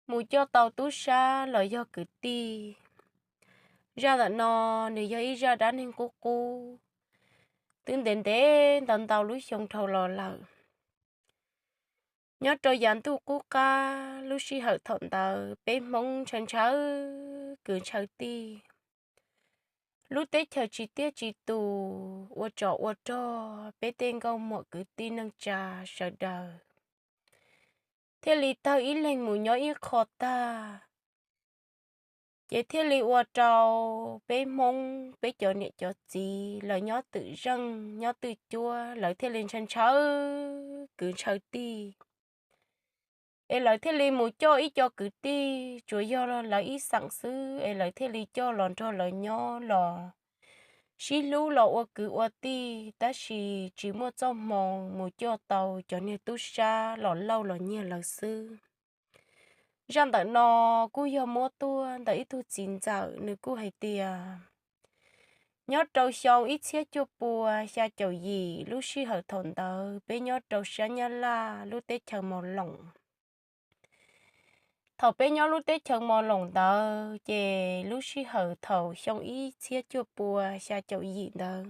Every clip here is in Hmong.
mus coj tau tub sab los yog kwv tij. Zaj ntawm no nws yog ib zaj dab neeg qub qub, twb ntev ntev ntau ntau lub xyoo dhau los lawm. Nyob rau yav ntuj qub qab lub sij hawm thaum ntawd peb Hmoob ntshaw ntshaw kwv ntshaw tij, lub teb chaws tsis tiaj tsis tus, ua tsov ua rog, peb tej nkauj muam kwv tij neej tsa sawv daws thiaj li tawg ib leeg mus nyob ib qho tag. Ces thiaj li ua rau peb Hmoob, peb cov niam cov txiv lawv nyob twm zeej nyob twm cuab, lawv thiaj li ntshaw ntshaw kwv ntshaw tij, es lawv thiaj li mus coj ib co kwv tij tsuas yog lawv ib xeem xwb es lawv thiaj li coj los nrog lawv nyob los sib hlub los ua kwv ua tij, tab sis tsis muaj txoj hmoo mus coj tau cov niag tub sab los lauj los nyiag lawv xwb. Zaj ntawm no kuj yog muab tuaj ntawm ib tug txiv ntxawm, nws kuj hais tias nyob rau xyoo ib txhiab cuaj pua xya caum yim lub sij hawm thaum ntawd peb nyob rau sab Nyab Laj lub teb chaws Mos Loos. Thaum peb nyob lub teb chaws Mos Loos ntawd ces lub sij hawm thaum xyoo ib txhiab cuaj pua xya caum yim ntawd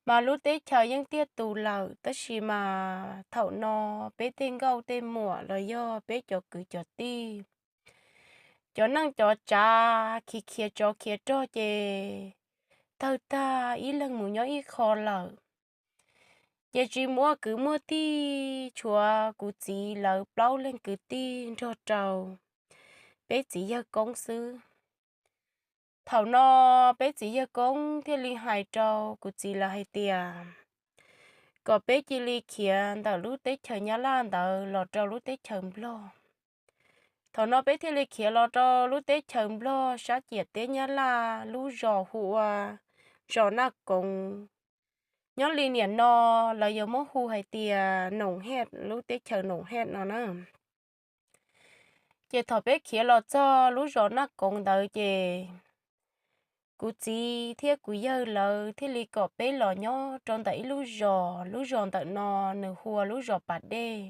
mas lub teb chaws yeej tiaj tus lawm, tab sis mas thaum no peb tej nkauj tej muam los yog peb cov kwv cov tij, cov neej cov tsav khiav khiav tsov khiav rog ces tawg tag ib leeg mus nyob ib qho lawm. Ces tsis muaj kwv muaj tij, tshuav kuv txiv lawv plaub leeg kwv tij nrog rau peb txiv yawg koob xwb. Thaum no peb txiv yawg koob thiaj li hais rau kuv txiv lawv hais tias kom peb cia li khiav ntawm lub teb chaws Nyab Laj ntawd los rau lub teb chaws Nplog. Thaum no peb thiaj li khiav los rau lub teb chaws Nplog sab ciam teb Nyab Laj lub zos hu ua zos Naj Koov. Nyob li niam no lawv yuav muab hu hais tias Noom Hej, lub teb chaws Noom Hej no na. Ces thaum peb khiav los txog lub zos Naj Koov ntawd ces kuv txiv thiab kuv yawg lawv thiaj li kom peb los nyob rau ntawm ib lub zos, lub zos ntawm no nws hu ua lub zos Pas Dej.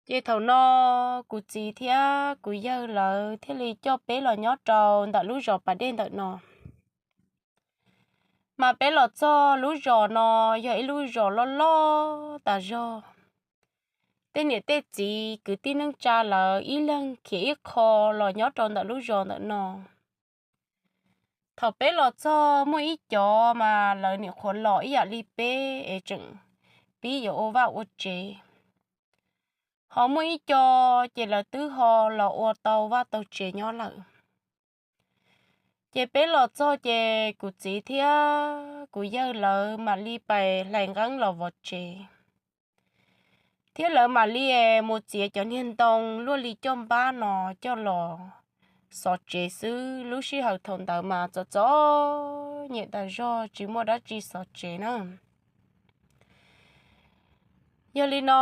Ces thaum no kuv txiv thiab kuv yawg lawv thiaj li coj peb los nyob rau ntawm lub zos Pas Dej ntawm no. Mas peb los txog lub zos no yog ib lub zos loj loj tas zog. Tej niam tej txiv kwv tij neej tsa lawv ib leeg khiav ib qho los nyob rau ntawm lub zos ntawm no. Thaum peb los txog muaj ib co mas lawv nyuam qhuav los ib yam li peb es tseem pib yuav ua vaj ua tsev. Ho muaj ib co ces lawv twb ho los ua tau vaj tau tsev nyob lawm. Ces peb los txog ces kuv txiv thiab kuv yawg lawv mam li pais hlais nqeeb los vov tsev, thiab lawv mam li mus txiav cov niag ntoo luaj li coj npab no coj los xov tsev xwb. Lub sij hawm thaum ntawd mas txom txom nyem tas zog tsis muaj dab tsi xov tsev na. Yog li no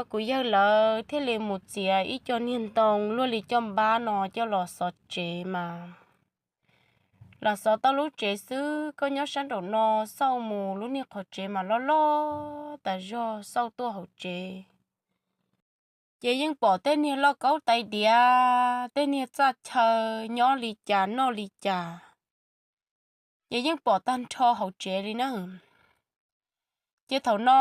kuv yawg lawv thiaj li mus txiav ib co niag ntoo luaj li coj npab no coj los xov tsev mas los xov tau lub tsev xwb, koj nyob sab nraum no xauj mus lub niag qhov tsev mas loj loj tas zog, xauj tuaj hauv tsev ces yeej pom tej niag lauj kaub tais diav, tej niag txaj chaw nyob li cas noj li cas, ces yeej pom tag nrho hauv tsev li na. Ces thaum no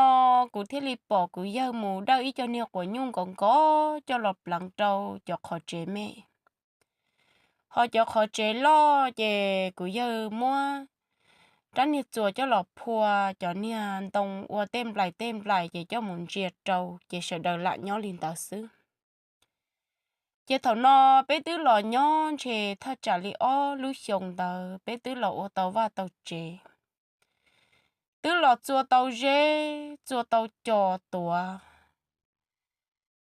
kuv thiaj li pom kuv yawg mus dawj ib co niag quav nyuj nkaus nkaus coj los pleev rau cov qhov tsev me. Ho cov qhov tsev loj ces kuv yawg muab rab niag txuas coj los phua cov niag ntoo ua tej nplaim tej nplaim ces coj mus ntsia rau ces sawv daws lam nyob li ntawd xwb. Ces thaum no peb twb los nyob ntshe thaj tsam li ob lub xyoos ntawd peb twb los ua tau vaj tau tsev, twb los txua tau zeb txua tau cos tuav.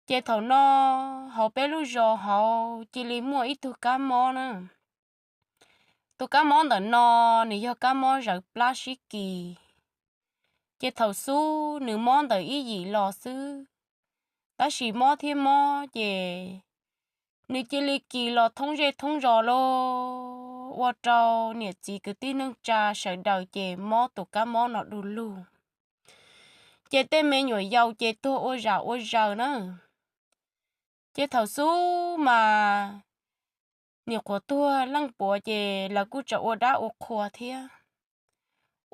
Ces thaum no hauv peb lub zos hauv cia li muaj ib tug kab mob na. Tus kab mob ntawm no nws yog kab mob zawv plab sib kis. Ces thaum xub nws mob ntawm ib yim los xwb, tab sis mob thiab mob ces nws cia li kis los thoob zej thoob zos los ua rau niam txiv kwv tij neej tsa sawv daws ces mob tus kab mob no du lug. Ces tej me nyuam yaus ces tuag ua zam ua zaws na. Ces thaum xub mas nim qhuav tuag leej puav ces lawv kuj tseem ua dab ua qhua thiab.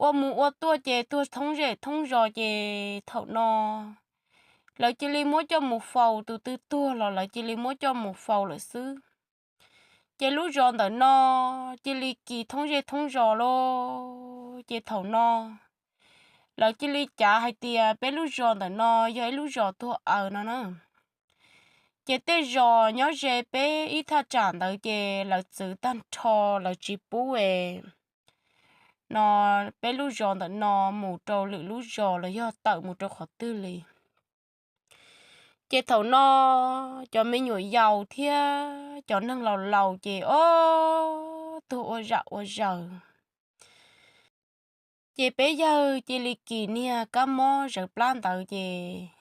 Ua mus ua tuaj ces tuag thoob zej thoob zos ces thaum no lawv cia li muab coj mus faus, tus twg tuag los lawv cia li muab coj mus faus lawm xwb. Ces lub zos ntawm no cia li kis thoob zej thoob zos lawm. Ces thaum no lawv cia li cav hais tias peb lub zos ntawm no yog ib lub zos tuag aws no na. Ces tej zos nyob ze peb ib thaj tsam ntawd ces lawv txwv tag nrho, lawv tsis pub es no peb lub zos ntawm no mus rau lwm lub zos los yog tawm mus rau qhov twg li. Ces thaum no cov me nyuam yaus thiab cov neeg laus laus ces ob tug ua zam ua zaws. Ces peb yawg cia li kis niag kab mob zawv plab ntawd ces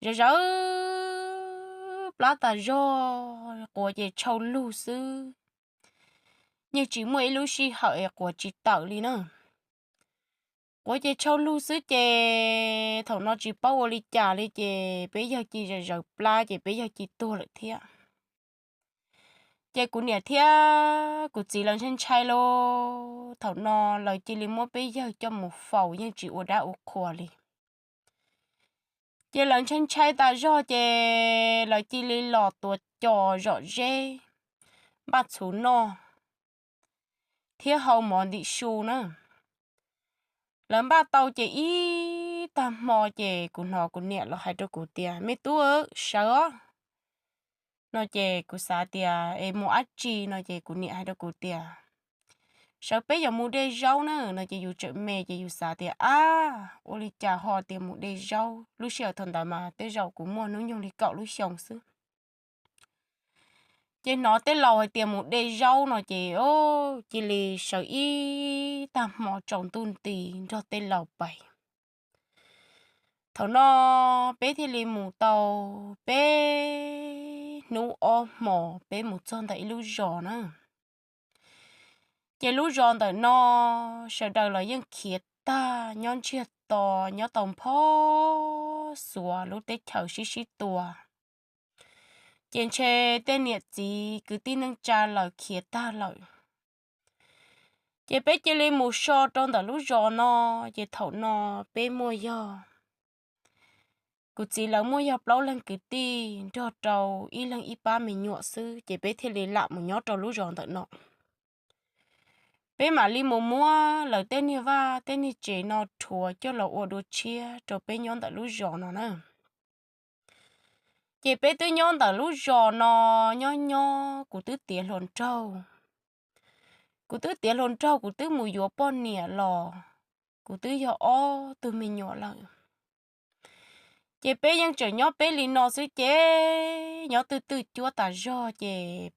zawv zawv plab tas zog, quav ces tshau lug xwb. Yeej tsis muaj ib lub sij hawm es quav tsis tawm li na. Quav ces tshau lug xwb ces thaum no tsis paub ua li cas li ces peb yawg cia zawv zawv plab ces peb yawg cia tuag lawm thiab. Ces kuv niam thiab kuv txiv lawv ntshai ntshai lawm, thaum no lawv cia li muab peb yawg coj mus faus yeej tsis ua dab ua qhua li. Ces lawv ntshai ntshai tas zog ces lawv cia li los tuav cos zom zeb, npaj txhuv noj thiab hau mov ntim su na. Lawv npaj tau ces ib tag hmo ces kuv hnov kuv niam los hais rau kuv tias, Me tub, sawv os. No ces kuv xav tias es mus dab tsi no ces kuv niam hais rau kuv tias, Sawv peb yuav mus de zaub na. No ces yus tseem me ces yus xav tias, Ab, ua li cas ho tias mus de zaub? Lub sij hawm thaum ntawd mas tej zaum kuv muaj hnub nyoog li kaum lub xyoo xwb. Ces hnov tej laus hais tias mus de zaub no ces cia li sawv ib tag hmo tsaus ntuj nti nrog tej laus pais. Thaum no peb thiaj li mus tau peb hnub ob hmos peb mus txog ntawm ib lub zos na. Ces lub zos ntawm no sawv daws los yeej khiav tag, nyob ntsiag to, nyob tau npho xuav lub teb chaws sib sib tua. Ces ntshe tej niam txiv kwv tij neej tsa lawm khiav tag lawm. Ces peb cia li mus so rau ntawm lub zos no, ces thaum no peb muaj yog, kuv txiv lawv muaj yog plaub leeg kwv tij nrog rau ib leeg ib pab me nyuam xwb, ces peb thiaj li lam mus nyob rau lub zos ntawm no. Peb mam li mus muab lawv tej niag vaj tej niag tsev no rhuav coj los ua dua tshiab rau peb nyob ntawm lub zos no na. Ces peb twb nyob ntawm lub zos no nyob nyob kuv twb tiav hluas nraug. Kuv twb tiav hluas nraug kuv twb mus yuav poj niam los kuv twb yog ob tug me nyuam lawm. Ces peb yeej tseem nyob peb li no xwb ces nyob twj twj cuab tas zog ces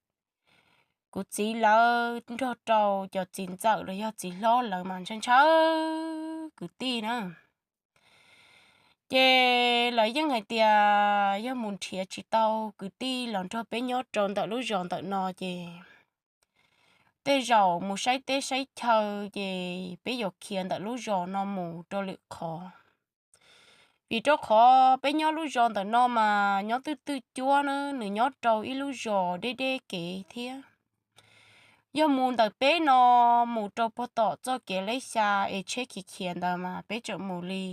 kuv txiv lawv nrog rau cov txiv ntxawm los yog txiv hlob lawv mas ntshaw ntshaw kwv tij na. Ces lawv yeej hais tias yog mus nrhiav tsis tau kwv tij los nrog peb nyob rau ntawm lub zos ntawm no ces tej zaum mus saib teb saib chaw ces peb yuav khiav ntawm lub zos no mus rau lwm qhov. Vim rau qhov peb nyob lub zos ntawm no mas nyob twj twj cuab na, nws nyob rau ib lub zos deb deb kev thiab. Yog mus ntawm peb no mus rau puag tom txoj kev leb xya es tsheb khiav khiav ntawd mas peb tseem mus li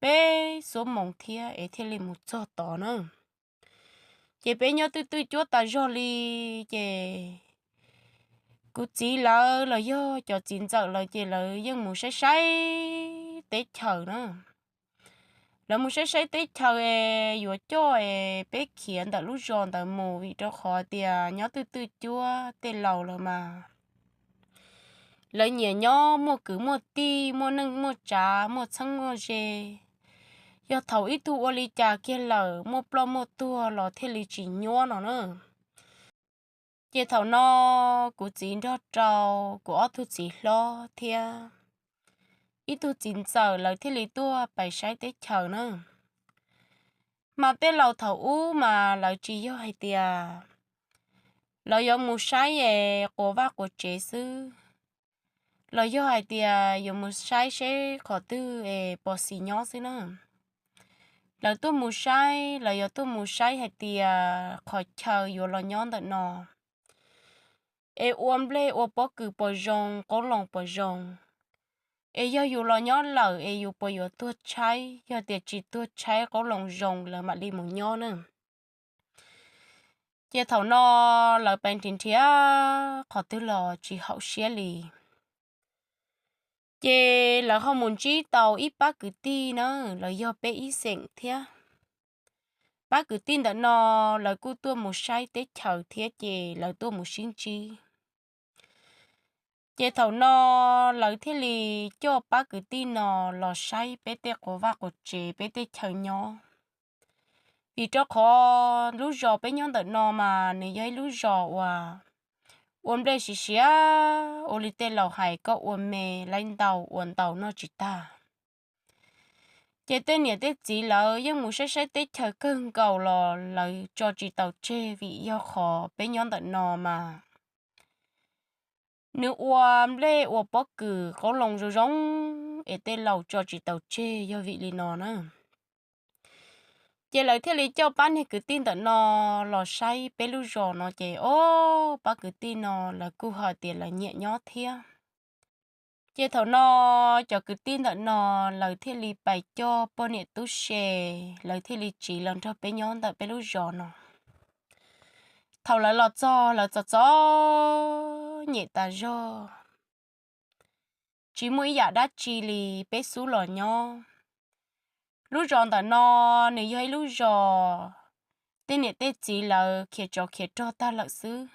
peb xuab moos thiab es thiaj li mus txog tod na. Ces peb nyob twj twj cuab tas zog li ces kuv txiv lawv los yog cov txiv ntxawm lawv ces lawv yeej mus saib saib teb chaws na. Lawv mus saib saib teb chaws es yuav coj es peb khiav ntawm lub zos ntawd mus vim rau qhov tias nyob twj twj cuab tej laus lawm mas lawv nyiam nyob muaj kwv muaj tij, muaj neej muaj tsav, muaj txheeb muaj ze. Yog thaum ib tug ua li cas kiag lawm muaj ploj muaj tuag los thiaj li tsis nyuab no na. Ces thaum no kuv txiv nrog rau kuv ob tug txiv hlob thiab ib tug txiv ntxawm lawv thiaj li tuaj pais saib teb chaws na. Mas tej laus thaum ub mas lawv tsis yog hais tias lawv yuav mus saib es quas vaj quas tsev xwb, los yog hais tias yuav mus saib seb qhov twg es pos xis nyob xwb na. lawv tuaj mus saib, lawv yuav tuaj mus saib hais tias qhov chaw yuav los nyob ntawm no es ua nplej ua pob kws puas zoo, qoob loo puas zoo, es yog yus los nyob lawm es yus puas yuav tuag tshaib, yog tias tsis tuag tshaib qoob loo zoo lawv mam li mus nyob na. Ces thaum no lawv pais nrhiav nrhiav qhov twg los tsis haum siab li. Ces lawv ho mus ntsib tau ib pab kwv tij na, lawv yog peb ib xeem thiab. Pab kwv tij ntawm no lawv kuj tuaj mus saib teb chaws thiab ces lawv tuaj mus sib ntsib. Ces thaum no lawv thiaj li coj pab kwv tij no los saib peb tej quas vaj quas tsev, peb tej chaw nyob. Vim rau qhov lub zos peb nyob ntawm no mas nws yog ib lub zos uas ua nplej siav siav, ua li tej laus hais koj ua me laib ntau ua ntau noj tsis tag. Ces tej niam tej txiv lawv yeej mus saib saib teb chaws kawg nkaus los lawv tso tsis tau tseg vim yog qhov peb nyob ntawm no mas nws ua nplej ua pob kws qoob loo zoo zoo es tej laus tso tsis tau tseg yog vim li no na. Ces lawv thiaj li coj pab niag kwv tij ntawm no los saib peb lub zos no ces ob pab kwv tij no lawv kuj hais tias lawv nyiam nyob thiab. Ces thaum no cov kwv tij ntawm no lawv thiaj li pais coj poj niam tub se, lawv thiaj li tsiv los nrog peb nyob ntawm peb lub zos no. Thaum lawv los txog lawv txom txom nyem tas zog, tsis muaj ib yam dab tsi li, peb xub los nyob. Lub zos ntawm no nws yog ib lub zos tej niam tej txiv lawv khiav tsov khiav rog tag lawm xwb.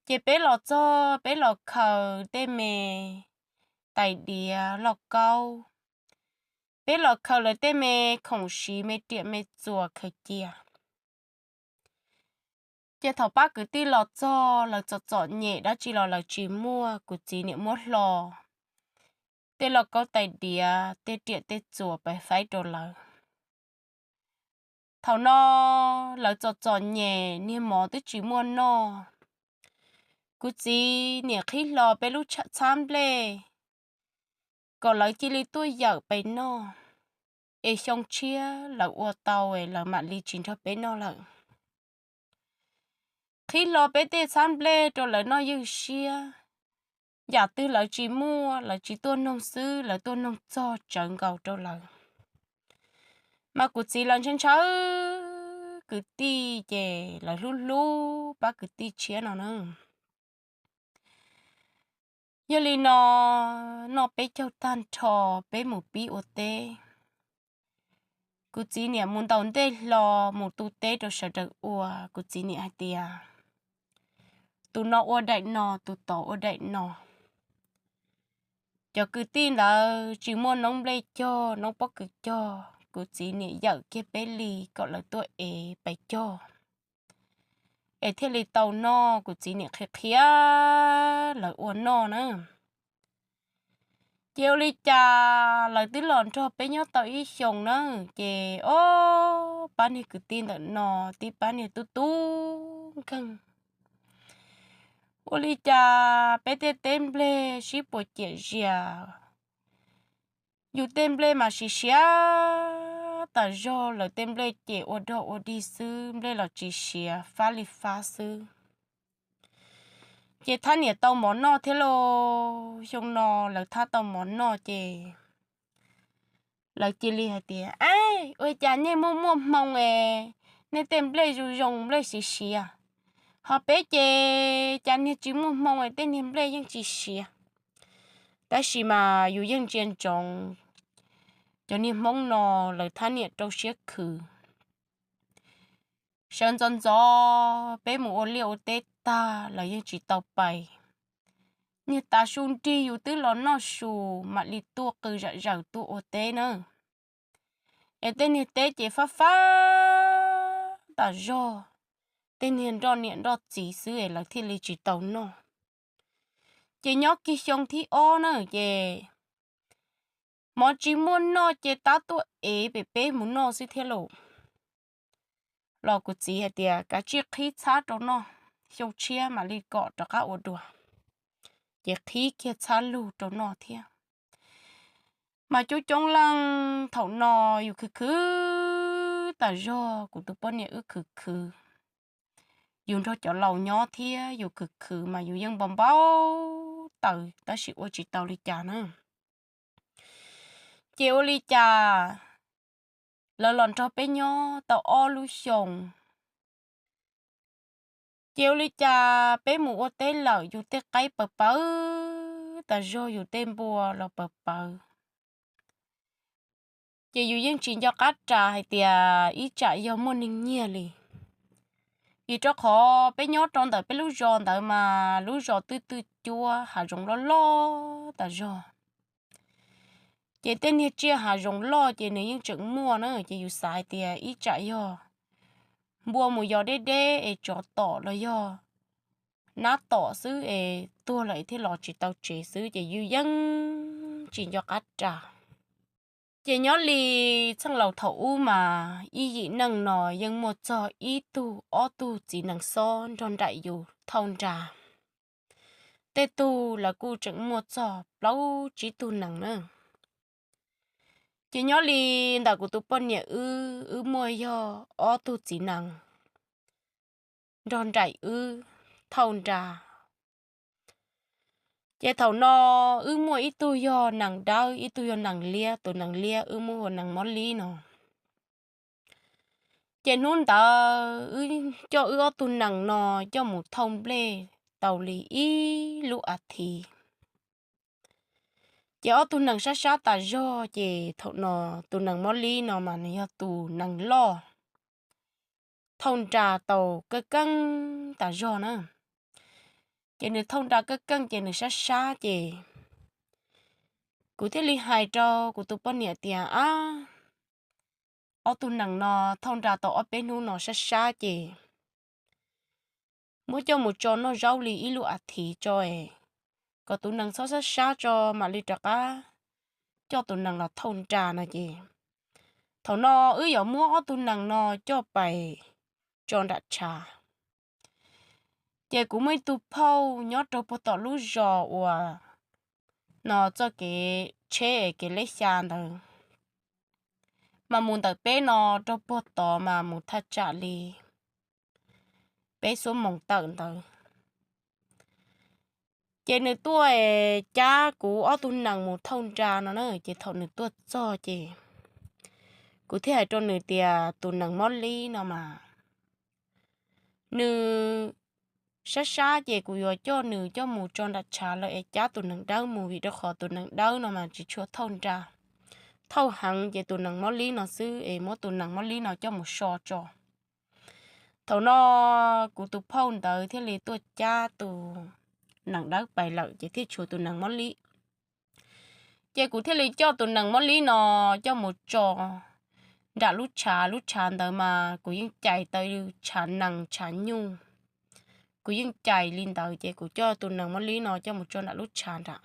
Ces peb los txog peb los khaws tej me tais diav lauj kaub, peb los khaws lawv tej me khoom siv me riam me txuas khaws cia. Ces thaum pab kwv tij los txog lawv txom txom nyem dab tsi los lawv tsis muaj, kuv txiv niam muab hlo tej lauj kaub tais diav tej riam tej txuas pais faib rau lawv. Thaum no lawv txom txom nyem niag mov twb tsis muaj noj, kuv txiv niam qhib hlo peb lub txhab nplej kom lawv cia li tuaj yawm pais noj, es xyoo tshiab lawv ua tau es lawv mam li tsis nrog peb noj lawm. Qhib hlo peb tej txhab nplej rau lawv noj ywj siab, yam twg lawv tsis muaj, lawv tsis tuaj noog xwb lawv tuaj noog txog tsawv nkaus rau lawv. Mas kuv txiv lawv ntshaw ntshaw kwv tij ces lawv hlub hlub pab kwv tij tshiab no na. Yog li no, noj peb caug tag nrho peb mus pib ua teb. Kuv txiv niam mus ntaus ntej hlo mus tu teb rau sawv daws ua, kuv txiv niam hais tias, tus no ua daim no, tus tod ua daim no. Cov kwv tij ntawd tsis muaj noob nplej cog noob pob kws cog, kuv txiv niam yawm kiag peb li kom lawv tuaj ev pais cog, es thiaj li tau noj. Kuv txiv niam qhia qhia lawv ua noj na. Ces ua li cas lawv twb los nrog peb nyob tau ib xyoos na, ces ob pab niag kwv tij ntawm no tib pab niag tub tub nkeeg. Ua li cas peb tej teb nplej sib puas ciam zias, yus tej nplej mas siav siav tas zog, lawv tej nplej ces ua dog ua dig xwb, nplej los tsis siav, fab li fab xwb. Ces thab niam tau mov noj thiab lauj, xyoo no lawv thab tau mov noj ces lawv cia li hais tias, ab, ua cas nej muaj muaj hmoo es nej tej nplej zoo zoo nplej siav siav, ho peb ces cas niag tsis muaj hmoo es tej niag nplej yeej tsis siav. Tab sis mas yus yeej ntsia ntsoov cov niag Hmoob no lawv thab niam rau siab khwv. Sawv ntxov ntxov peb mus ua liaj ua teb tag lawv yeej tsis tau pais. Niag tav su nrig yus twb los noj su mam li tuaj qw zam zaws tuaj ua teb na. Es tej niag teb ces fab fab tas zog, tej niag nroj niam nroj txiv xwb es lawv thiaj li tsis tau noj. Ces nyob kiag xyoo thib ob na ces mov tsis muaj noj ces tab tuaj ev pem peb mus noj xwb thiab lauj. Los kuv txiv hais tias kav tsij qhib txhab rau noj, xyoo tshiab mam li kom rov qab ua dua. Ces qhib kiag txhab lug rau noj thiab. Mas coob coob leej thaum no yus khwv khwv tas zog, kuv tus poj niam wb khwv khwv. Yus nrog cov laus nyob thiab yus khwv khwv mas yus yeej npau npau taws tab sis ua tsis tau li cas na. Ces ua li cas lawv los nrog peb nyob tau ob lub xyoos. Ces ua li cas peb mus ua teb lawm yus tej qaib pawv pawv tas zog, yus tej npua los pawv pawv. Ces yus yeej tsis nco qab ras hais tias ib tsam yog muaj neeg nyiag li. Vim rau qhov peb nyob rau ntawm peb lub zos ntawd mas lub zos twb twb cuab hav zoov loj loj tas zog. Ces tej niag tsiaj hav zoov loj ces nws yeej tseem muaj na, ces yus xav hais tias ib tsam yog npua mus yos deb deb es tsov tom los yog nab tom xwb es tuag lawm thiaj los tsis tau tsev xwb, ces yus yeej tsis nco qab ras. Ces nyob li txheej laus thaum ub mas ib yim neej no yeej muaj txog ib tug ob tug txiv nees xob nrog nraim yus thauj nra. Tej tug lawv kuj tseem muaj txog plaub tsib tug nees na. Ces nyob li ntawm kuv tus poj niam wb, wb muaj yog ob tug txiv nees nrog nraim wb thauj nra. Ces thaum no wb muaj ib tug yog nees dawb, ib tug yog nees liab, tus nees liab wb muab hu ua nees mob lib no. Ces hnub ntawd wb coj wb ob tug nees no coj mus thauj nplej tau li ib lub as thiv. Ces ob tug nees sab sab tas zog, ces thaum no tus nees mob lib no mas nws yog tus nees loj, thauj nra tau keej keej tas zog na. Ces nws thauj nra keej keej ces nws sab sab ces kuv thiaj li hais rau kuv tus poj niam tias, ab, ob tug nees no thauj nra tau ob peb hnub no sab sab ces muab coj mus tso noj zaub li ib lub as thiv tso es kom tus nees txhob sab sab tso mam li rov qab coj tus nees los thauj nra no ces thaum no wb yuav muab ob tug nees no coj pais tso nram tshav. Ces kuv muaj ib tug phauj nyob rau puag tom lub zos uas no txoj kev tsheb es kev leb xya ntawd, mas mus ntawm peb no rau puag tod mas mus thaj tsam li peb xuab moos tawm ntawd. Ces nws tuaj cab kuv ob tug nees mus thauj nra no na, ces thaum nws tuaj txog ces kuv thiaj hais rau nws tias tus nees mob lib no mas nws sab sab ces kuv yuav coj nws coj mus tso nram tshav lawm es cab tus nees dawb mus, vim rau qhov tus nees dawb no mas tsis tshua thauj nra, thauj heev ces tus nees mob lib no xwb es muab tus nees mob lib no coj mus so tso. Thaum no kuv tus phauj ntawd thiaj li tuaj cab tus nees dawb pais lawm ces thiaj tshuav tus nees mob lib. Ces kuv thiaj li coj tus nees mob lib no coj mus tso nram lub tshav, lub tshav ntawd mas kuv yeej cais tau tshav nees tshav nyuj, kuv yeej cais li ntawd ces kuv coj tus nees mob lib no coj mus tso nram lub tshav nram.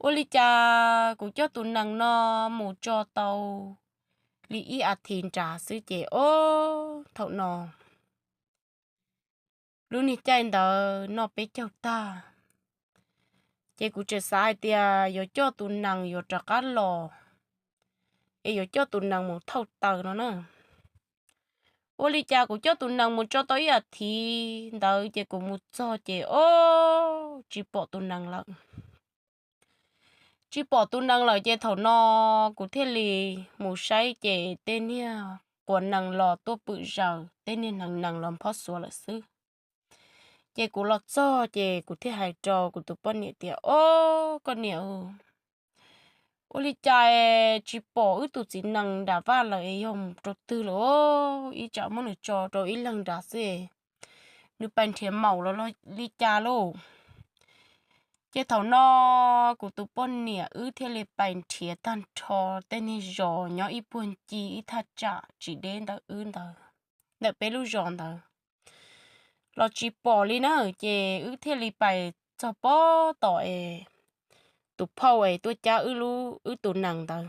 Ua li cas kuv coj tus nees no mus tso tau li ib as thiv nrad xwb ces ob thaum no lub niag caij ntawd noj peb caug tag, ces kuv tseem xav hais tias yuav coj tus nees yuav rov qab los es yuav coj tus nees mus thauj taws no na. Ua li cas kuv coj tus nees mus tso tau ib as thiv ntawd ces kuv mus txog ces ob tsis pom tus nees lawm. Tsis pom tus nees lawm ces thaum no kuv thiaj li mus saib ces tej niag quav nees los tuaj pwm zaws, tej niag hneev nees los phob xuav lawm xwb. Ces kuv los txog ces kuv thiaj hais rau kuv tus poj niam tias, ob, koj niam, ua li cas tsis pom wb tus txiv nees nram vaj lawm es yog mus rau twg lawm os, ib tsam muab nws tso rau ib leeg nrad xwb, nws pais nrhiav maum los li cas lauj. Ces thaum no kuv tus poj niam wb thiaj li pais nrhiav tag nrho tej niag zos nyob ib puag ncig ib thaj tsam tsis deb ntawm wb ntawd, ntawm peb lub zos ntawd los tsis pom li na. Ces wb thiaj li pais txog pob tom es tus phauj es tuaj cab wb lub, wb tus nees ntawd.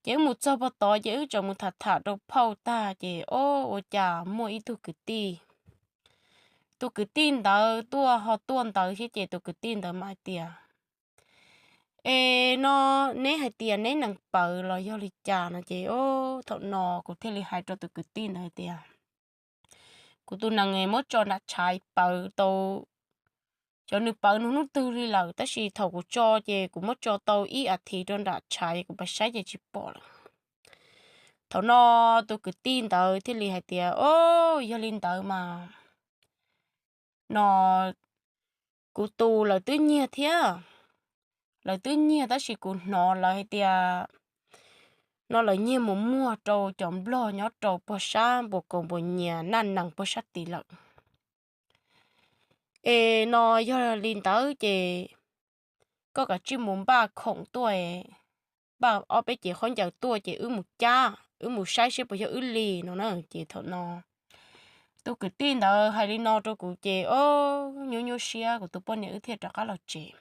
Ces wb mus txog pob tod ces wb tseem mus tham tham rau phauj tag ces ob, ua cas muaj ib tug kwv tij, tus kwv tij ntawd tuaj ho tuaj ntawd thiab ces tus kwv tij ntawd mas hais tias, Es no neb hais tias neb nees pawv los yog li cas no ces thaum no kuv thiaj li hais rau tus kwv tij ntawd hais tias, kuv tus nees muab tso nram tshais pawv tau, cov nws pawv nws hnub twg li lawm, tab sis thaum kuv tso ces kuv muab tso tau ib as thiv rau nram tshais kuv pais saib ces tsis pom lawm. Thaum no tus kwv tij ntawd thiaj li hais tias, o, yog li ntawd mas no kuv tus lawv twb nyiag thiab, lawv twb nyiag tab sis kuv hnov lawv hais tias no lawv nyiag mus muag rau cov nplog nyob rau puag sab npua kaus npua nyias naj nees puag sab tid lawm. Es no yog li ntawd ces koj kav tsij mus npaj khoom tuaj, npaj ob peb cev khaub ncaws tuaj ces wb mus cab, wb mus saib seb puas yog wb li no na. Ces thaum no tus kwv tij ntawd hais li no rau kuv ces o, nyuaj nyuaj siab kuv tus poj niam wb thiaj rov qab los tsev.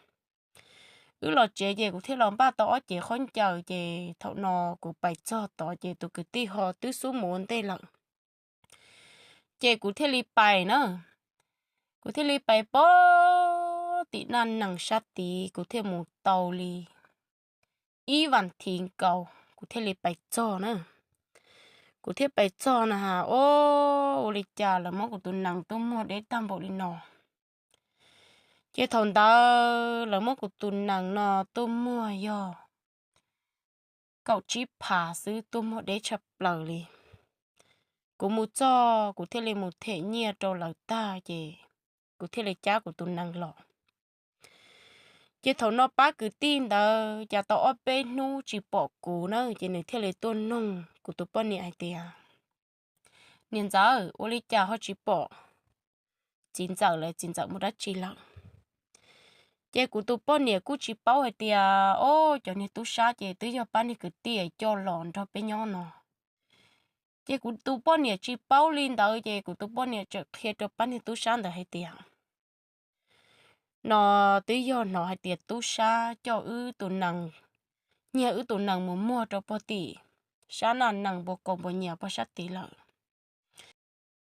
Wb los tsev ces kuv thiaj los npaj tau ob cev khaub ncaws ces thaum no kuv pais txog tod ces tus kwv tij ho twb xub mus ua ntej lawm. Ces kuv thiaj li pais na, kuv thiaj li pais pog tim naj nees sab tid, kuv thiaj mus tau li ib vas thiv nkaus kuv thiaj li pais txog na. Kuv thiaj pais txog na has, o, ua li cas lawv muab kuv tus nees tuaj muag deb tag npaum li no. Ces thaum ntawd lawv muab kuv tus nees no tuaj muag yog kaum tsib phav xwb, tuaj muag deb tshaj plaws li. Kuv mus txog kuv thiaj li mus them nyiaj rau lawv tag ces kuv thiaj li cab kuv tus nees los. Ces thaum no pab kwv tij ntawd cas tau ob peb hnub tsis pom kuv na, ces nws thiaj li tuaj noog kuv tus poj niam hais tias, niam ntxawm, ua li cas ho tsis pom txiv ntxawm lawm, txiv ntxawm mus dab tsi lawm? Ces kuv tus poj niam kuj tsis paub hais tias, o, cov niag tub sab ces twb yog pab niag kwv tij coj los nrog peb nyob no. Ces kuv tus poj niam tsis paub li ntawd ces kuv tus poj niam txawm qhia rau pab niag tub sab ntawd hais tias, no twb yog hnov hais tias tub sab coj wb tus nees, nyiag wb tus nees mus muag rau puag tim sab naj nees npua kaus npua nyias puag sab tid lawm.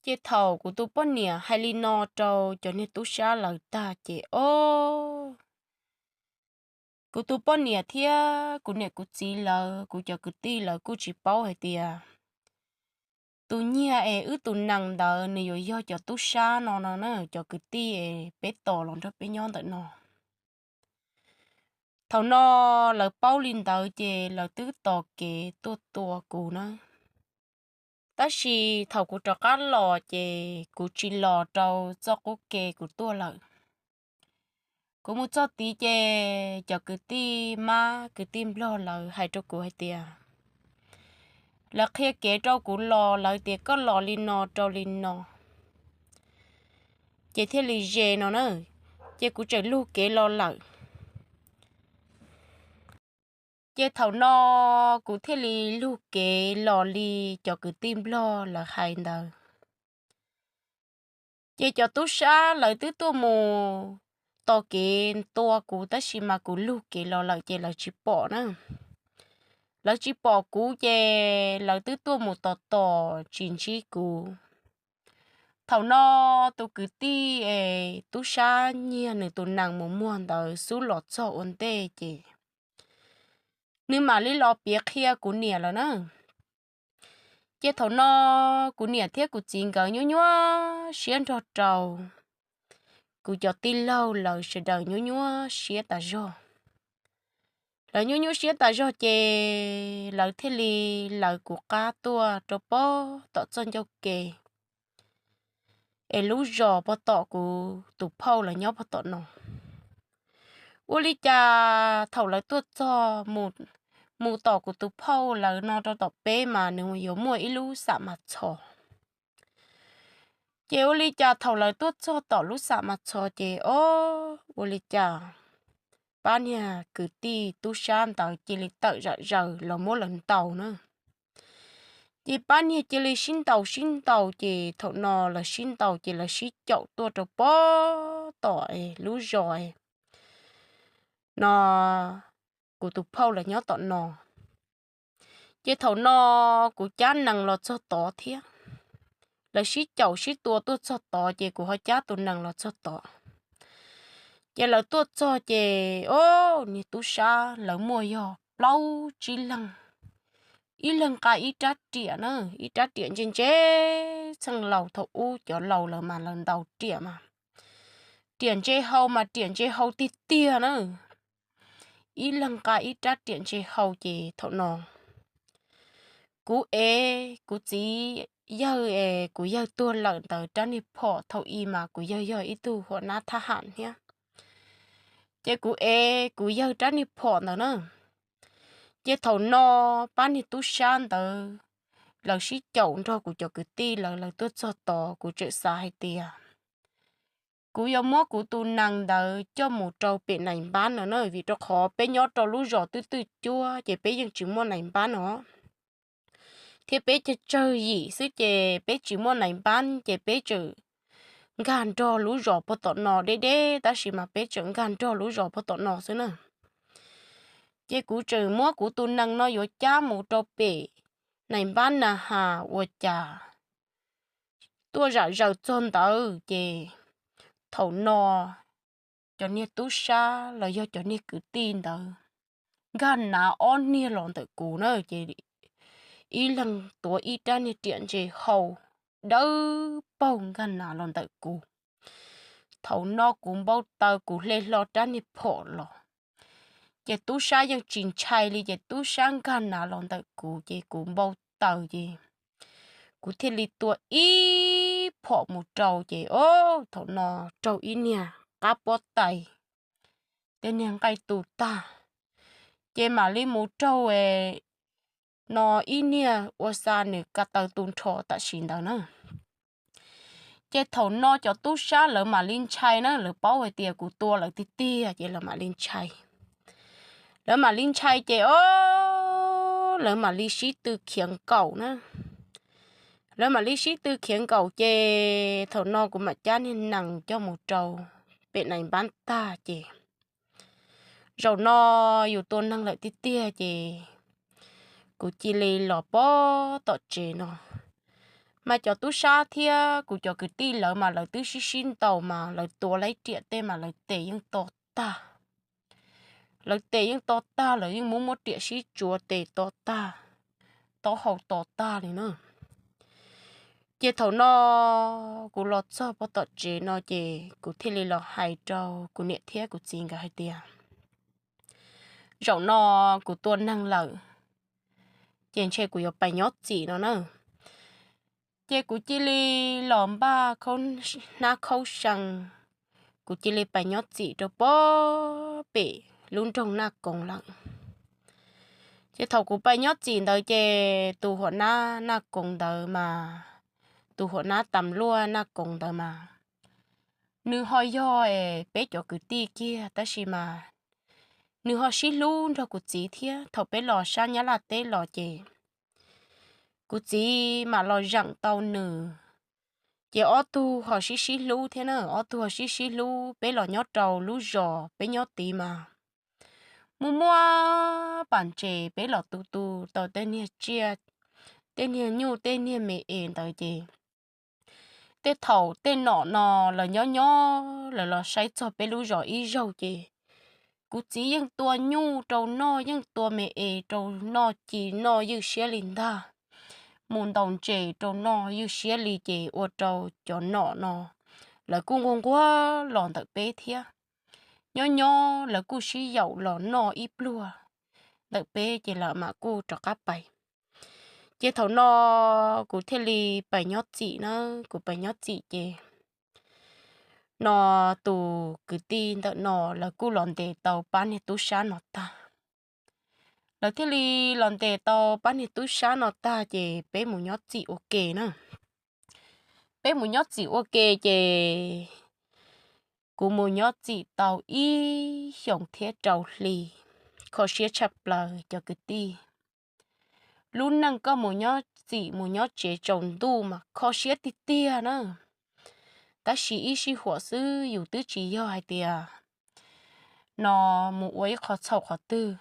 Ces thaum kuv tus poj niam hais li no rau cov niag tub sab lawv tag ces o, kuv tus poj niam thiab kuv niam kuv txiv lawv, kuv cov kwv tij lawv kuj tsis paub hais tias tus nyiag es wb tus nees ntawd nws yuav yog cov tub sab no no na, cov kwv tij es peb tos los nrog peb nyob ntawm no. Thaum no lawv paub li ntawd ces lawv twb tos kev tuaj tua kuv na. Tab sis thaum kuv rov qab los ces kuv tsis los rau txoj qub ke kuv tuaj lawm. Kuv mus txog tid ces cov kwv tij mab kwv tij nplog lawv hais rau kuv hais tias, lawv qhia kev rau kuv los lawv tias koj los li no rau li no, ces thiaj li ze no na. Ces kuv txawm lug kev los lawm. Ces thaum no kuv thiaj li lug kev los li cov kwv tij nplog lawv hais ntawd. Ces cov tub sab lawv twb tuaj mus tos kev tua kuv tab sis mas kuv lug kev los lawm ces lawv tsis pom na. Lawv tsis pom kuv ces lawv twb tuaj mus tos tos tsis ntsib kuv. Thaum no tus kwv tij es tub sab nyiag nws tus nees mus muag ntawd xub los txog ua ntej ces nws mam li los piav qhia kuv niam lawm na. Ces thaum no kuv niam thiab kuv txiv nkawd nyuaj nyuaj siab nrog rau kuv cov tij laug lawv sawv daws nyuaj nyuaj siab tas zog. Lawv nyuaj nyuaj siab tas zog ces lawv thiaj li lawv kuv qab tuaj rau pog tom txoj ncauj ke es lub zos pog tom kuv tus phauj lawv nyob pog tom no. Ua li cas thaum lawv tuaj txog mus tom kuv tus phauj lawv no rau tom peb mas nws yuav muaj ib lub xam mas txhos. Ces ua li cas thaum lawv tuaj txog tom lub xam mas txhos ces o, ua li cas pab niag kwv tij tub sab ntawd cia li tawm zam zaws los muab lawv ntaus na. Ces pab niag cia li sib ntaus sib ntaus ces thaum no lawv sib ntaus ces lawv sib caum tuaj rau pog tom lub zos no kuv tus phauj lawv nyob tom no. Ces thaum no kuv cab nees los txog tod thiab. Lawv sib caum sib tua tuaj txog tod ces kuv ho cab tus nees los txog tod. Ces lawv tuaj txog ces, o, niag tub sab lawv muaj yog plaub tsib leeg, ib leeg nqa ib rab riam na, ib rab riam ntse ntse txheej laus, thaum ub cov laus lawv mas lawv ntaus riam mas, riam ntse hau mas riam ntse hau tiag tiag na. Ib leeg nqa ib rab riam ntse hau ces thaum no kuv ev kuv txiv yawg es kuv yawg tuag lawm ntawd rab niag phom, thaum i mas kuv yawg yog ib tug huam nab thab ham thiab, ces kuv ev kuv yawg rab niag phom ntawd na. Ces thaum no pab niag tub sab ntawd lawv sib caum nrog kuv cov kwv tij lawv, lawv tuaj txog tod kuv tseem xav hais tias kuv yuav muab kuv tus nees ntawd coj mus rau pem nais npab no na, vim rau qhov peb nyob rau lub zos twb twj cuab ces peb yeej tsis muaj nais npab no thiab peb cog tsawg yim xwb ces peb tsis muaj nais npab ces peb tseem nkag nrog lub zos puag tom no deb deb, tab sis mas peb tseem nkag nrog lub zos puag tom no xwb na. Ces kuv tseem muab kuv tus nees no yuav cab mus rau pem nais npab na has ua cas tuaj zam zaws txog ntawd ces thaum no cov niag tub sab los yog cov niag kwv tij ntawd nkag nav ob niag los ntawm kuv na, ces ib leeg tuav ib rab niag riam ntse hau dawb paug nkag nav los ntawm kuv. Thaum no kuv npau taws kuv hle hlo rab niag phom los, ces tub sab yeej tsis ntshai li, ces tub sab nkag nav los ntawm kuv ces kuv npau taws ces kuv thiaj li tua ib phom mus rau ces o, thaum no raug ib niag qab pob tais, tej niag nqaij tu tag, ces mam li mus raug no ib niag ua xa nws ka taw tu nrho tam sim ntawd na. Ces thaum no cov tub sab lawv mam li ntshai na, lawv paub hais tias kuv tua lawv tiag tiag ces lawv mam li ntshai. Lawv mam li ntshai ces o, lawv mam li sib tw khiav nkaum na. Lawv mam li sib tw khiav nkaum ces thaum no kuv mam cab niag nees coj mus rau pem nais npab tag ces zaum no yus tua neeg lawm tiag tiag ces kuv cia li los pog tom tsev no. Mas cov tub sab thiab kuv cov kwv tij lawv mas lawv twb sib sib ntaus mas lawv tuav laib riam tej mas lawv tes yeej to tag. Lawv tes yeej to tag, lawv yeej muab muab riam sib tsuav tes to tag, taub hau to tag li na. Ces thaum no kuv los txog pog tom tsev no ces kuv thiaj li los hais rau kuv niam thiab kuv txiv nkawd hais tias zaum no kuv tua neeg lawm, ces ntshe kuv yuav pais nyob txim no na. Ces kuv cia li los npaj hnab khaub see, kuv cia li pais nyob txim rau pog pem lub nroog Naj Koos lawm. Ces thaum kuv pais nyob txim ntawd ces tus huam nab Naj Koos ntawd mas, tus huam nab tam luaj Naj Koos ntawd mas, nws ho yog peb cov kwv tij kiag tab sis mas nws ho sib hlub nrog kuv txiv thiab. Thaum peb los sab Nyab Laj teb los ces kuv txiv mam los zeem tau nws, ces ob tug ho sib sib hlub thiab na, ob tug ho sib sib hlub. Peb los nyob rau lub zos peb nyob tid mas muaj muaj pas ntses, peb los tu tu tau tej niag tsiaj, tej niag nyuj tej niag me es ntawd ces tej thaum tej nom no lawv nyob nyob lawv los saib txog peb lub zos ib zaug ces kuv txiv yeej tua nyuj rau noj, yeej tua me es rau noj, ci noj ywj siab li ntag, mus ntaus ntses rau noj ywj siab li ces ua rau cov nom no lawv kuj nquag nquag los ntawm peb thiab. Nyob nyob lawv kuj sib yaum los noj ib pluag ntawm peb ces lawv mam kuj rov qab pais. Ces thaum no kuv thiaj li pais nyob txim na, kuv pais nyob txim ces no tus kwv tij ntawm no lawv kuj los ntes tau pab niag tub sab no tag. Lawv thiaj li los ntes tau pab niag tub sab no tag ces peb mus nyob txim ua ke na. Peb mus nyob txim ua ke ces kuv mus nyob txim tau ib xyoos thiab rau hli, kho siab tshaj plaws cov kwv tij. Lub neej koj mus nyob txim mus nyob tsev tsaus ntuj mas kho siab tiag tiag na. Tab sis ib sij huam xwb yus twb tsis yog hais tias no mus ua ib qho txhaum qhov twg.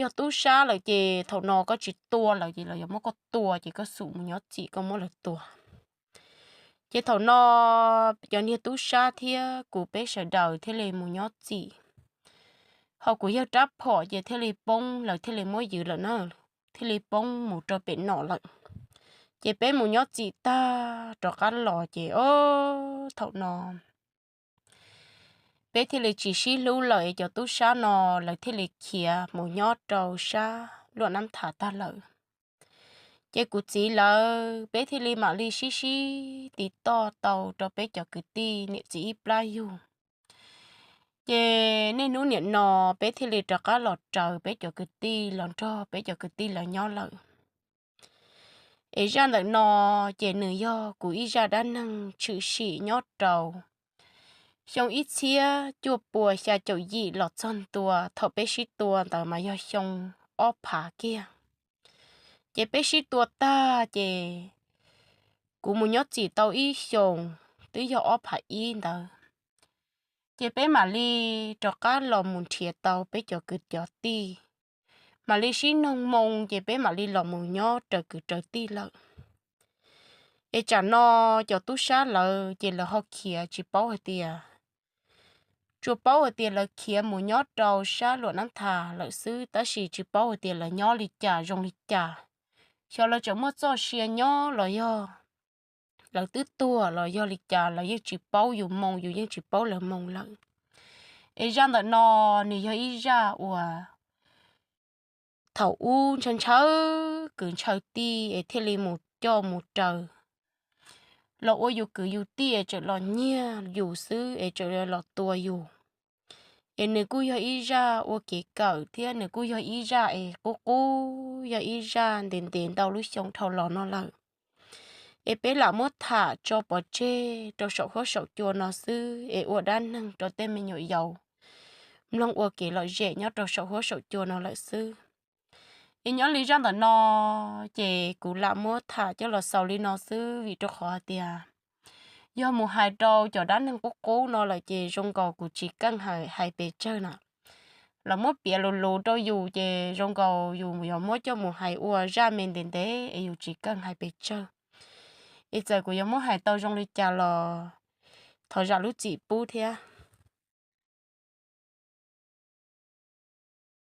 Yog tub sab lawm ces thaum no koj tsis tua lawv ces lawv yuav muab koj tua ces koj xum mus nyob txim koj muab lawv tua. Ces thaum no cov niag tub sab thiab kuv peb sawv daws thiaj li mus nyob txim. Ho kuv yawg rab phom ces thiaj li poob, lawv thiaj li muab ywv lawm na, thiaj li poob mus rau pem no lawm. Ces peb mus nyob txim tag rov qab los ces o, thaum no peb thiaj li tsis sib hlub lawm es cov tub sab no lawv thiaj li khiav mus nyob rau sab Luam Nab Thas tag lawm. Ces kuv txiv lawv peb thiaj li mam li sib sib tiv toj tau rau peb cov kwv tij niam txiv ib plab yug. Ces niaj hnub niam no peb thiaj li rov qab los raws peb cov kwv tij los nrog peb cov kwv tij lawv nyob lawm. Es zaj ntawm no ces nws yog kuv ib zaj dab neeg tshwm sim nyob rau xyoo ib txhiab cuaj pua xya caum yim los txog ntua thaum peb sib tua ntawd mas yog xyoo ob phav kiag. Ces peb sib tua tag ces kuv mus nyob txim tau ib xyoos, twb yog ob phav ib ntawd. Ces peb mam li rov qab los mus nrhiav tau peb cov kwv cov tij, mam li sib noog moo ces peb mam li los mus nyob raws kwv raws tij lawm. Es tsam no cov tub sab lawv ces lawv ho khiav tsis paub hais tias, tsuas paub hais tias lawv khiav mus nyob rau sab Luam Nab Thas lawm xwb, tab sis tsis paub hais tias lawv nyob li cas zoo li cas. Xyov lawv tseem muaj txoj sia nyob los yog lawv twb tuag los yog li cas, lawv yeej tsis paub yus moo, yus yeej tsis paub lawv moo lawm. Es zaj ntawm no nws yog ib zaj uas thaum ub ntshaw ntshaw kwv ntshaw tij es thiaj li mus coj mus raws los ua yus kwv yus tij es tseem los nyiag yus xwb es tseem los tua yus. Es nws kuj yog ib zaj ua kev kawm thiab nws kuj yog ib zaj es qub qub, yog ib zaj ntev ntev ntau lub xyoo dhau los no lawm. Es peb lam muab tham tso pov tseg rau saum huab saum cua no xwb es ua dab neeg rau tej me nyuam yaus mloog ua kev lom zem nyob rau saum huab saum cua no lawm xwb. Es nyob li zaj ntawm no ces kuv lam muab tham coj los xaus li no xwb vim rau qhov hais tias yog mus hais rau cov dab neeg qub qub no lawm ces zoo nkaus kuv tsis keej hais hais pes tsawg na. Los muab piav lus lus rau yus ces zoo nkaus yus yuav muab coj mus hais ua zaj me ntev ntev es yus tsis keej hais pes tsawg. Es txawm kuv yuav muab hais tau zoo li cas los thov zam lub txim pub thiab.